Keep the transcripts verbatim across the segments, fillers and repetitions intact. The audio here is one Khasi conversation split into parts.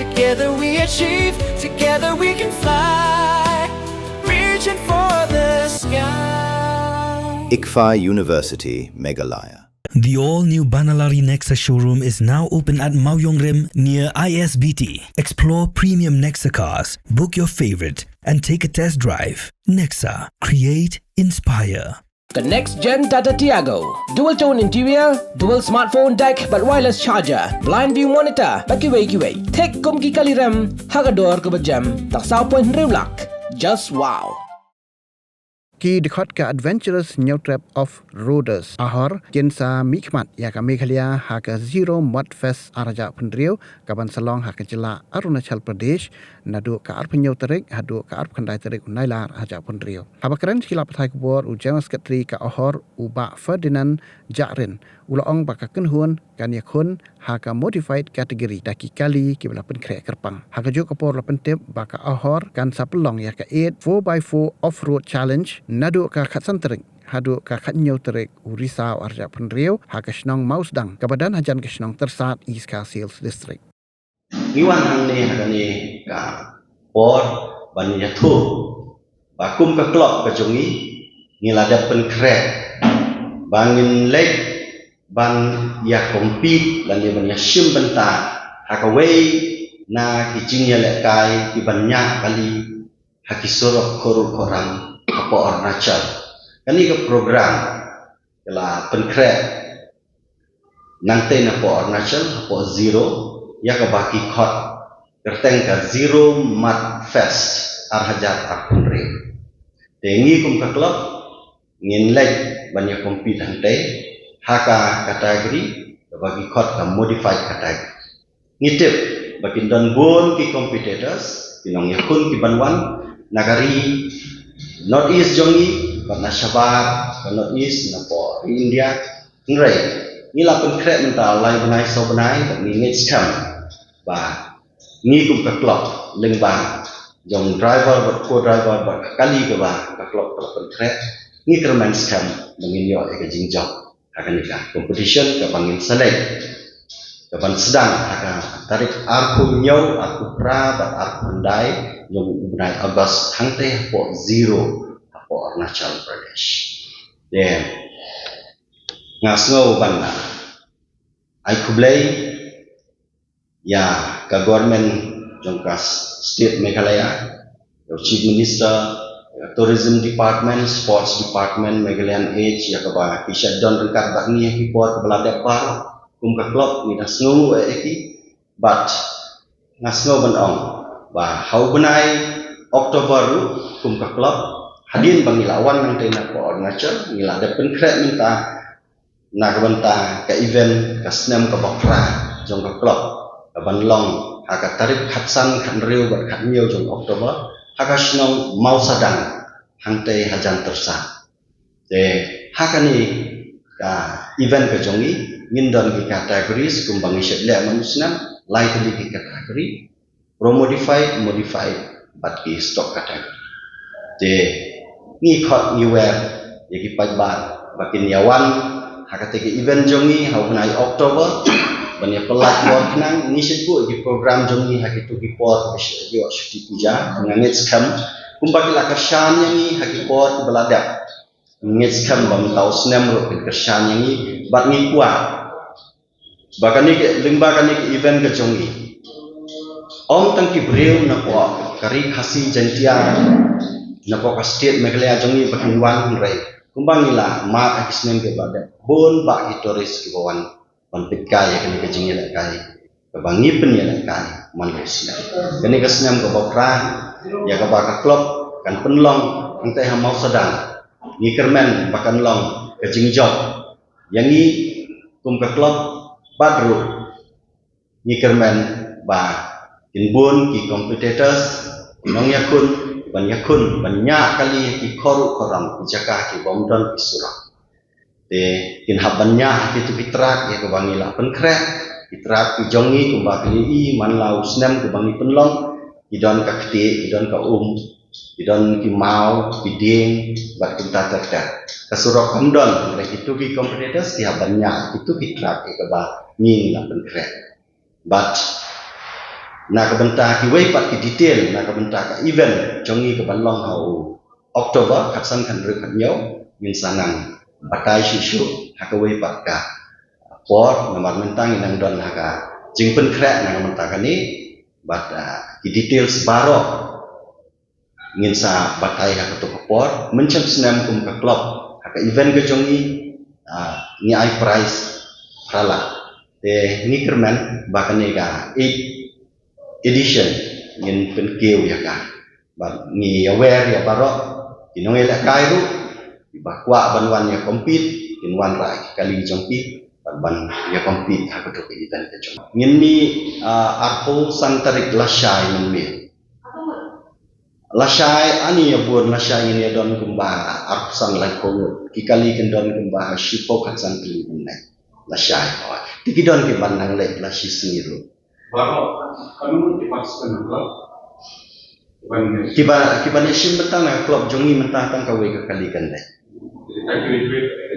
Together we achieve, together we can fly. Reaching for the sky. ICFAI University, Meghalaya. The all-new Banalari Nexa showroom is now open at Mawiongrim near I S B T. Explore premium Nexa cars, book your favorite, and take a test drive. Nexa, create, inspire. The next gen Tata Tiago. Dual tone interior, dual smartphone deck, but wireless charger, blind view monitor, bad kiwei kiwei. Thik kum ki kali rem, ha ka dor kaba jem, tang saw point hynriew lak. Just wow. Ki dkhot ka Adventurous Hynñiewtrep Off-Roaders, AHOR, kin sa mihkhmat ïa ka Meghalaya ha ka Zero Mud Fest ar hajar arphew hynriew, kaban sa long ha ka jylla Arunachal Pradesh, naduh ka arphew hynñiew tarik haduh ka arphew khyndai tarik u Nailar ar hajar arphew hynriew. Haba kren sha ki lad pathai khubor, u General Secretary ka AHOR, u Bah Ferdinand Jarin, u la ong ba ka kynhun kan ïakhun ha ka modified category da ki kali kiba la pynkhreh kyrpang. Ha kajuh ka por la pyntip ba ka AHOR kan sa pynlong ïa ka eight four by four off-road challenge naduh ka khatsan tarik haduh ka khathynñiew tarik u Risaw ar hajar arphew hynriew ha ka shnong Mawsdang kaba don hajan ka shnong Tyrsad, East Khasi Hills District. Ngi wan hangne ha kane ka por ban ïathuh ba kum ka club ka jong ngi, ngi la dep pynkhreh ba ngin leit ban ïa compete lane ban ïa shim bynta ha kawei na ki jingïalehkai kiban ñiah kali ha ki surok khuruh khuram hapoh Arunachal. Kane ka program ka la pynkhreh nangtei napoh Arunachal, hapoh Zero, ïa kaba ki khot kyrteng ka Zero Mud Fest ar hajar arphew hynriew. Te ngi kum ka club ngin leit ban ïa compete hangtei ha ka category kaba ki khot ka modified category. Ngi tip ba kin don bun ki competitors, ki nongïakhun kiban wan na ka ri North East jong ngi bad na shabar ka North East napoh ri India. Hynrei ngi la pynkhreh mynta lai bnai saw bnai bad ngi ngeit skhem ba ngi kum ka club, lyngba jong driver bad co-driver bad ka kali kaba ka club ka la pynkhreh, ngi kyrmen skhem ba ngin ïoh ïa ka jingjop ha kane ka competition kaba ngin sa leit, kaban sdang ha ka tarik arphew hynñiew, arphew phra bad arphew khyndai jong u bnai August hangtei hapoh Zero, hapoh Arunachal Pradesh. Te nga sngew ban ai khublei ïa ka government jong ka state Meghalaya, ïa u Chief Minister, ïa Tourism Department, Sports Department, Meghalayan Age, ïa kaba ki shah don ryngkat bad ngi ha ki por kiba la dep baroh. Kum ka club ngi dang sngewnguh ïa ki, bad nga sngew ban ong ba ha u bnai October ruh kum ka club, hadien ba ngi la wan nangtei napoh Arunachal, ngi la dep pynkhreh mynta na ka bynta ka event ka snem kaba phra jong ka club, kaban long ha ka tarik khatsan, khathynriew bad khathynñiew jong October ha ka shnong Mawsadang hangtei hajan Tyrsad. Te ha kane ka event ka jong ngi ngin don ki categories kumba ngi shait leh man u snem, lai tylli ki category: Pro Modified, Modified bad ki stock category. Te ngi khot, ngi wer ïa ki paidbah ba kin ïa wan ha kata ka event jong ngi ha u bnai October ban ïa pyllait bor khnang. Ngi shait buh ïa ki program jong ngi ha kito ki por ba shait ïoh shuti puja. Nga ngeit skhem kumba ki la kyrshan ïa ngi ha ki por kiba la dep, ngi ngeit skhem ba mynta u snem ruh kin kyrshan ïa ngi. Bad ngi kwah ba kane ka, lyngba kane ka event ka jong ngi, ym tang ki briew napoh ka Ri Khasi Jaiñtia, napoh ka state Meghalaya jong ngi ba kin wan, hynrei kumba ngi la mad ha ki snem kiba la dep, bun bah ki tourist kiba wan ban peitkai ïa kane ka jingïalehkai kaba ngi pynïalehkai man la u snem. Kane ka snem kaba phra ïa kaba ka club kan pynlong hangtei ha Mawsadang, ngi kyrmen ba kan long ka jingjop ïa ngi kum ka club, bad ruh ngi kyrmen ba kin bun ki competitors, ki nongïakhun, ban ïakhun, ban ñiah kali ha ki khuruh khuram, ki jaka kibym don ki surok. Te kin hap ban ñiah ha kito ki track ïa kaba ngi la pynkhreh. Ki track ki jong ngi kumba phi ïohi man la u snem kaba ngi pynlong, ki don ka ktieh, ki don ka um, ki don ki maw, ki dieng bad kumta ter ter. Ka surok kam don, hynrei kito ki competitors ki hap ban ñiah ha kito ki track ïa kaba ngi la pynkhreh. Bad Na ka bynta kiwei pat ki detail na ka bynta ka event jong ngi ka ban long ha u October khatsan khathynriew khathynñiew, ngin sa nang batai shuh shuh ha kawei pat ka por, namar mynta ngi nang don ha ka jingpynkhreh na ka bynta kane, bad, ah, ki details baroh ngin sa batai ha kato ka por. Mynshem snem kum ka club, ha ka event ka jong ngi, ah, ngi ai prize phra lak. Te ngi kyrmen ba kane ka eight edition ngin pynkiew ïa ka. Bad ngi aware ïa baroh ki nongïalehkai ruh, kiba kwah ban wan ïa compete, kin wanrah ïa ki kali jong ki bad ban ïa compete ha kato ka event ka jong ngi. Ngin mih, ah, arphew san tarik lashai mynmiet. Lashai ani ïa bun, lashai ngin ïa don kumba arphew san laiphew ngut. Ki kali kin don kumba shiphew khatsan tylli mynmiet. Lashai. Te ki don kiban nang leit la shi sngi ruh. Baroh, ka mut ki participant na club. Kiban, kiban ïashim bynta na club jong ngi mynta tang kawei ka kali kan dei.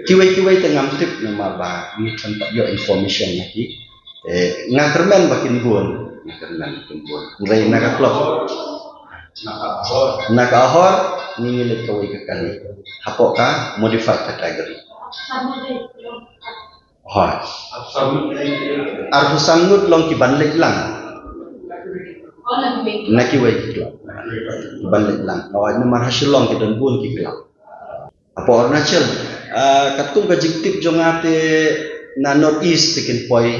Kiwei kiwei te ngam tip namar ba ngi tang pat ïoh information na ki. Eh, nga kyrmen ba kin bun, nga kyrmen ba kin bun. Hynrei na ka club. Na ka hor ngi ngi leit kawei ka kali. Hapoh ka modified category. Hooid. Arphew san ngut long kiban leit lang. Na kiwei ki club. Kiban leit lang. Hooid, namar ha Shillong ki don bun ki club. Hapoh Arunachal, ah, katkum ka jingtip jong nga te na North East te kin poi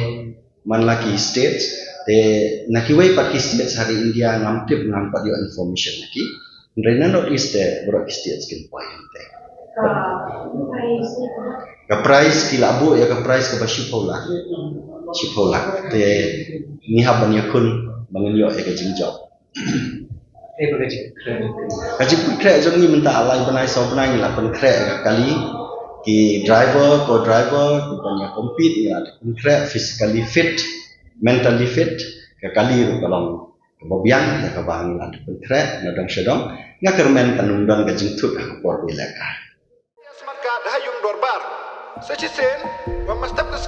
man la ki states, te na kiwei pat ki states ha ri India ngam tip, ngam pat ïoh information na ki. Hynrei na North East te baroh ki states kin poi hangtei. Ka prize ki la buh ïa ka prize kaba shiphew lak. Shiphew lak. Te ngi hap ban ïakhun ba ngin ïoh ïa ka jingjop. Ka jingpynkhreh jong ngi mynta lai bnai saw bnai ngi la pynkhreh ïa ka kali, ki driver, co-driver kiban ïa compete ngi la pynkhreh, physically fit, mentally fit. Ka kali ruh ka long kaba biang ïa kaba ngi la pynkhreh na dong sha dong. Nga kyrmen kan ym don ka jingthut ha ka por ba ïalehkai.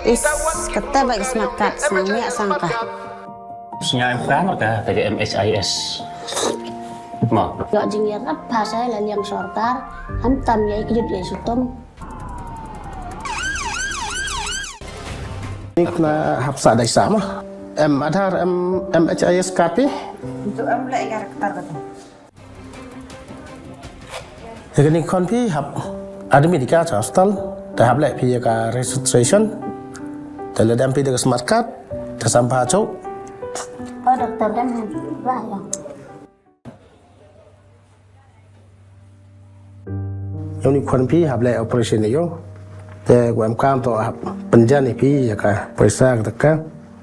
Is, kata ba ka smart card, snang ïa sang ka. Sñiaw em ka marka ka M H I S. Mo. Ïoh jingïarap ha sa la liang sorkar, khamtam ïa i kjut ïa i sutum. Ni kena hap sa dei sa mo. Em Aadhaar, em M H I S card phi? Untuk em leh ïa ka rektar kata. Ïa kane khon phi hap admit ïa ka cha hospital, te hap leh phi ïa ka registration, te lada em phi da ka smart card, te sam pha chok. O doktor, dang ba ïa. Ïa une khon phi hap leh operation ïa u. Te u em kam to hap pynjan ïa phi ïa ka poisa ka taka.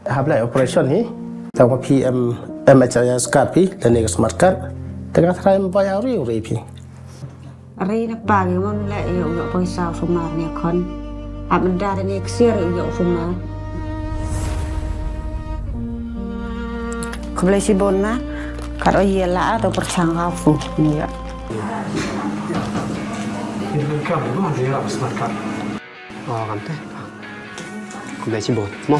Hap leh operation hi. Tang ba phi em M H I S card phi lane ka smart card. Te ka tharai em bai awri awri phi. Ri na pa ngi mon leh ïa u ïoh poisa u sumar ne khon. Hap menda ne ksiar ïa u ïoh u sumar. Khublei shibun ma. Kat o ïa la to pyrshang ka fu ïa. Income ma ïa la smart card. O kam te. Khublei shibun. Mo.